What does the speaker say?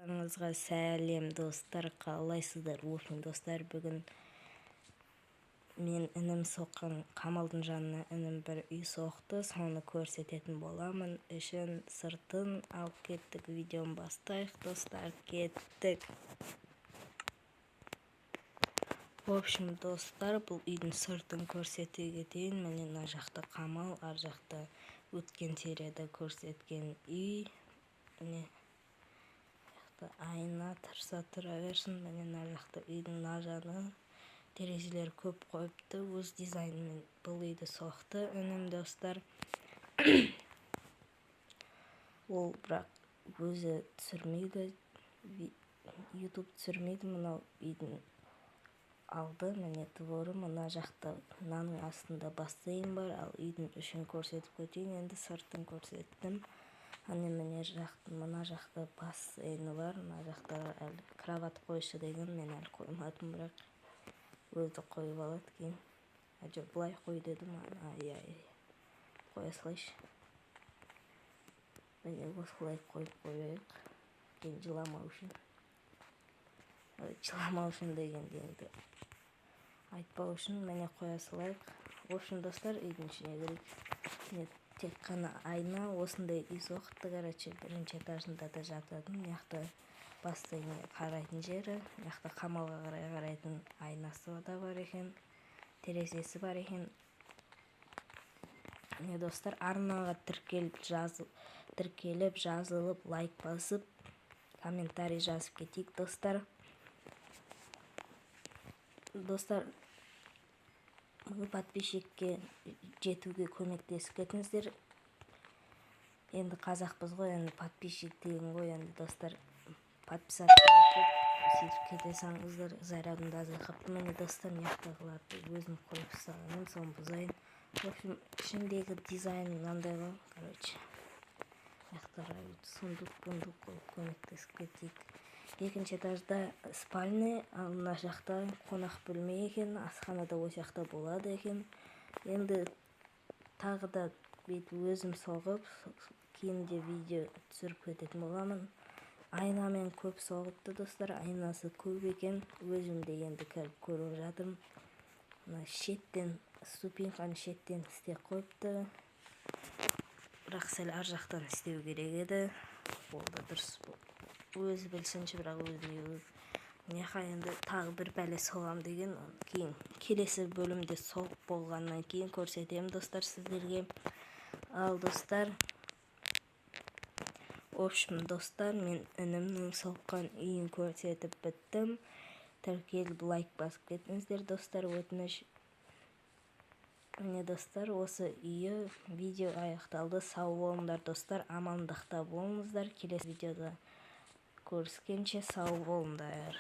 Баршаңызға сәлем, достар! Қалайсыздар? В общем, достар, бүгін мен інім соққан қамалдың жанына інім бір үй соқты, соны көрсететін боламын, ішін, сыртын. Алып кеттік, видеоны бастайық, достар, кеттік. В общем, достар, бұл үйдің сыртын көрсете кетейін. Міне, мына жақта қамал, ар жақта өткен серияда көрсеткен үй. Міне, айна тұрса, тұра берсін. Міне, мына жақта үйдің мына жаны, терезелер көп қойыпты. Өз дизайнымен бұл үйді соқты інім, достар. Ол бірақ өзі түсірмейді, Ютуб түсірмейді. Мынау үйдің алды, міне, дворы. Мына жақта мынаның астында бассейн бар. Ал үйдің ішін көрсетіп кетейін енді, сыртын көрсеттім. Әне, міне, мына жақта бассейні бар. Мына жақта әлі кровать қойшы деген, мен әлі қоймадым, бірақ өзі қойып алады кейін. А, жоқ, былай қой деді маған. А, иә, иә, қоя салайыншы. Міне, осылай қойып қояйық кейін, жыламау үшін. Жыламау үшін дегенде, енді айтпау үшін, міне, қоя салайық. В общем, достар, үйдің ішіне кірейік. Міне, тек қана айна. Осындай үй соқты, короче, бірінші этажында да жататын. Мына жақта бассейнге қарайтын жері, мына жақта қамалға қарай қарайтын айнасы да бар екен, терезесі бар екен. Міне, достар, арнаға тіркеліп, тіркеліп, жазылып, лайк басып, комментарий жазып кетейік, достар. Достар, 1000 подписчикке жетуге көмектесіп кетіңіздер. Енді қазақпыз ғой, енді подписчик деген ғой. Енді, достар, подписаться етіп, сөйтіп кете салыңыздар. Зарядым да азайып қалыпты. Міне, достар, мына жақтағыларды өзім қойып тастаған, соны бұзайын. В общем, ішіндегі дизайн мынандай ғой, короче. Мына жақтарға сундук бундук қойып, көмектесіп кетейік. Екінші этажда спальный, ал мына жақта қонақ бөлме екен, асхана да осы жақта болады екен. Енді тағы да бүйтіп өзім соғып, кейін де видео түсіріп кететін боламын. Айнамен көп соғыпты, достар, айнасы көп екен. Өзім де енді кіріп көріп жатырмын. Мына шеттен, ступеньканы шеттен істеп қойыпты, бірақ сәл ар жақтан істеу керек еді. Ол да дұрыс, өзі білсінші, бірақ өзіне. Мына енді тағы бір бәле соғам деген, кейін келесі бөлімде соғып болғаннан кейін көрсетемін, достар, сіздерге. Ал, достар, в общем, достар, мен інімнің соққан үйін көрсетіп біттім. Тіркеліп, лайк басып кетіңіздер, достар, өтініш. Міне, достар, осы үйі. Видео аяқталды. Сау болыңдар, достар, амандықта болыңыздар. Келесі видеода көріскенше сау болыңдар.